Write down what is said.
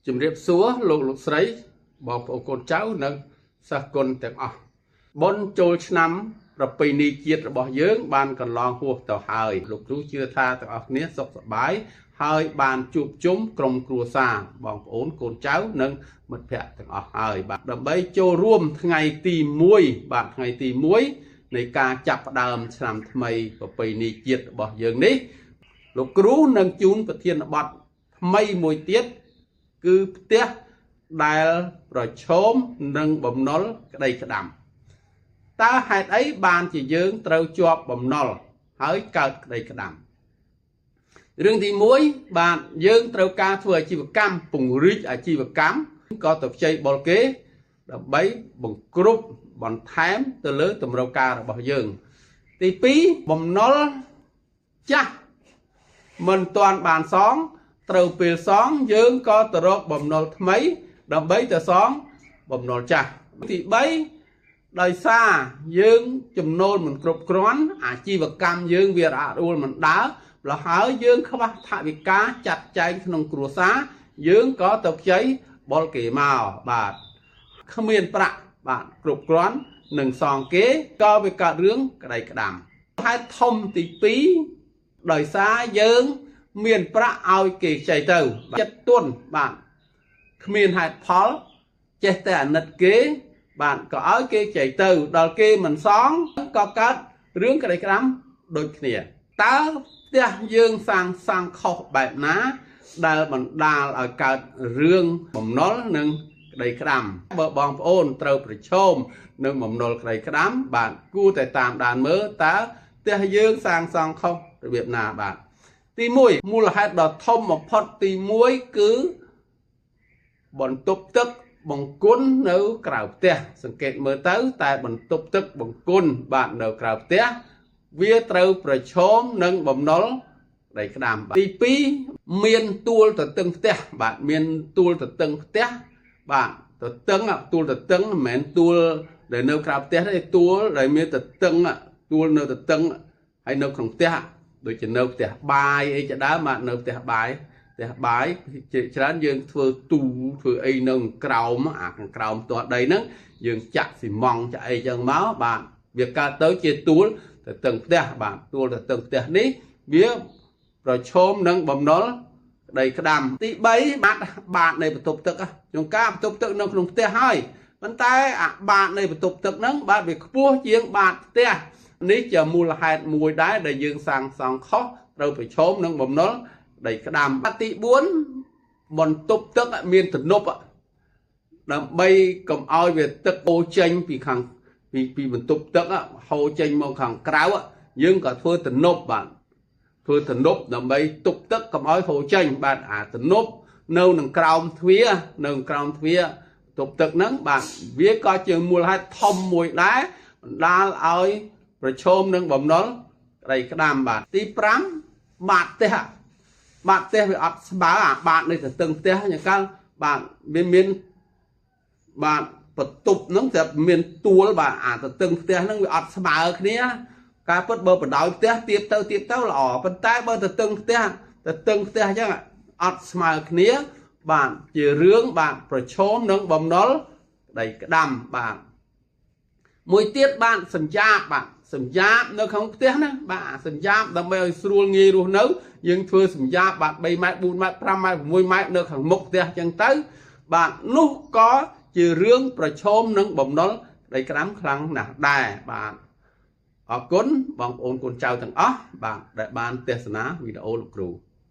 ជំរាបសួរលោកលោកស្រីបងប្អូនកូនចៅនិងសិស្សគុណទាំងអស់បុណ្យចូលឆ្នាំប្រពៃណីជាតិរបស់យើង បានកន្លងហួសទៅហើយលោកគ្រូជឿថាទាំងអស់គ្នាសុខសប្បាយហើយបានជួបជុំក្រុមគ្រួសារបងប្អូនកូនចៅនិងមិត្តភ័ក្តិទាំងអស់ហើយបាទដើម្បីចូលរួមថ្ងៃទី1បាទថ្ងៃទី1នៃការចាប់ផ្ដើមឆ្នាំថ្មីប្រពៃណីជាតិរបស់យើងនេះលោកគ្រូនឹងជូនប្រធានបទថ្មីមួយទៀតគឺផ្ទះដែលប្រឈមនឹងបំណុលក្តីក្តាំតើហេតុអីបានជាយើងត្រូវជាប់បំណុលហើយកើតក្តីក្តាំរឿងទី1បាទយើងត្រូវការធ្វើអាជីវកម្មពង្រីកអាជីវកម្មក៏ទៅខ្ចីបុលគេដើម្បីបង្ក្រប់បន្ថែមទៅលើតម្រូវការរបស់យើងទី2បំណុលចាស់មិនទាន់បានសងត្រូវពេលសងយើងក៏ទៅរកបំណុលថ្មីដើម្បីទៅសងបំណុលចាស់ទី3ដោយសារយើងចំណូលមិនគ្រប់គ្រាន់អាជីវកម្មយើងវារអាក់រអួលមិនដើរម្ល៉េះហើយយើងខ្វះថវិកាចាត់ចែងក្នុងគ្រួសារយើងក៏ទៅខ្ចីបុលគេមកបាទគ្មានប្រាក់បាទគ្រប់គ្រាន់នឹងសងគេក៏វាកើតរឿងក្តីក្តាំហេតុធំទី2ដោយសារយើងមានប្រាក់ឲ្យគេខ្ចីទៅចិត្តទន់បាទគ្មានហេតុផលចេះតែអាណិតគេបាទក៏ឲ្យគេខ្ចីទៅដល់គេមិនសងក៏កើតរឿងក្តីក្តាំដូចគ្នាតើផ្ទះយើងសាងសង់ខុសបែបណាដែលបណ្ដាលឲ្យកើតរឿងបំណុលនិងក្តីក្តាំបើបងប្អូនត្រូវប្រឈមនឹងបំណុលក្តីក្តាំបាទគួរតែតាមដានមើលតើផ្ទះយើងសាងសង់ខុសរបៀបណាបាទទី1មូលហេតុដ៏ធំបំផុតទី1គឺបន្ទប់ទឹកបង្គន់នៅក្រៅផ្ទះសង្កេតមើលទៅតែបន្ទប់ទឹកបង្គន់បាទនៅក្រៅផ្ទះវាត្រូវប្រឈមនឹងបំណុលដីក្តាំទី2មានទួលទទឹងផ្ទះបាទមានទួលទទឹងផ្ទះបាទទទឹងទួលទទឹងមិនមែនទួលដែលនៅក្រៅផ្ទះទេទួលដែលមានទទឹងទួលនៅទទឹងហើយនៅក្នុងផ្ទះដូចជានៅផ្ទះបាយអីជាដើមបាទនៅផ្ទះបាយផ្ទះបាយជាច្រើនយើងធ្វើទូធ្វើអីនៅក្រោមអាខាងក្រោមផ្ទាល់ដីហ្នឹងយើងចាក់ស៊ីម៉ង់ចាក់អីចឹងមកបាទវាកើតទៅជាទួលទទឹងផ្ទះបាទទួលទទឹងផ្ទះនេះវាប្រឈមនឹងបំណុលក្តីក្តាំទី3បាតបាតនៃបន្ទប់ទឹកជួនកាលបន្ទប់ទឹកនៅក្នុងផ្ទះហើយប៉ុន្តែអាបាតនៃបន្ទប់ទឹកហ្នឹងបាទវាខ្ពស់ជាងបាតផ្ទះនេះជាមូលហេតុមួយដែរដែលយើងសាងសង់ខុសត្រូវប្រឈមនឹងបំណុលដីក្តាំទី4បន្ទប់ទឹកមានទំនប់ដើម្បីកុំឲ្យវាទឹកហូរចេញពីខាងពីបន្ទប់ទឹកហូរចេញមកខាងក្រៅយើងក៏ធ្វើទំនប់បាទធ្វើទំនប់ដើម្បីទប់ទឹកកុំឲ្យហូរចេញបាទអាទំនប់នៅនឹងក្រោមទ្វារនៅក្រោមទ្វារទប់ទឹកហ្នឹងបាទវាក៏ជាមូលហេតុធំមួយដែរបណ្ដាលឲ្យប្រឈមនឹងបំណុលក្តីក្តាំបាទទី5បាតផ្ទះបាតផ្ទះវាអត់ស្មើអាបាតនៃទទឹងផ្ទះយ៉ាងកាលបាទវាមានបាទបន្ទប់ហ្នឹងតែមានទួលបាទអាទទឹងផ្ទះហ្នឹងវាអត់ស្មើគ្នាការពិតបើបដោយផ្ទះទៀបទៅទៀបទៅល្អប៉ុន្តែបើទទឹងផ្ទះទទឹងផ្ទះអញ្ចឹងអត់ស្មើគ្នាបាទជារឿងបាទប្រឈមនឹងបំណុលក្តីក្តាំបាទមួយទៀតបាទសញ្ចាបបាទសញ្ចាបនៅក្នុងផ្ទះណាបាទសញ្ចាបដើម្បីឲ្យស្រួលងាយរស់នៅយើងធ្វើសញ្ចាបបាទ3ម៉ែត្រ4ម៉ែត្រ5ម៉ែត្រ6ម៉ែត្រនៅខាងមុខផ្ទះអញ្ចឹងទៅបាទនោះក៏ជារឿងប្រឈមនឹងបំណុលក្តីក្តាំខ្លាំងណាស់ដែរបាទអរគុណបងប្អូនកូនចៅទាំងអស់បាទដែលបានទស្សនាវីដេអូលោកគ្រូ។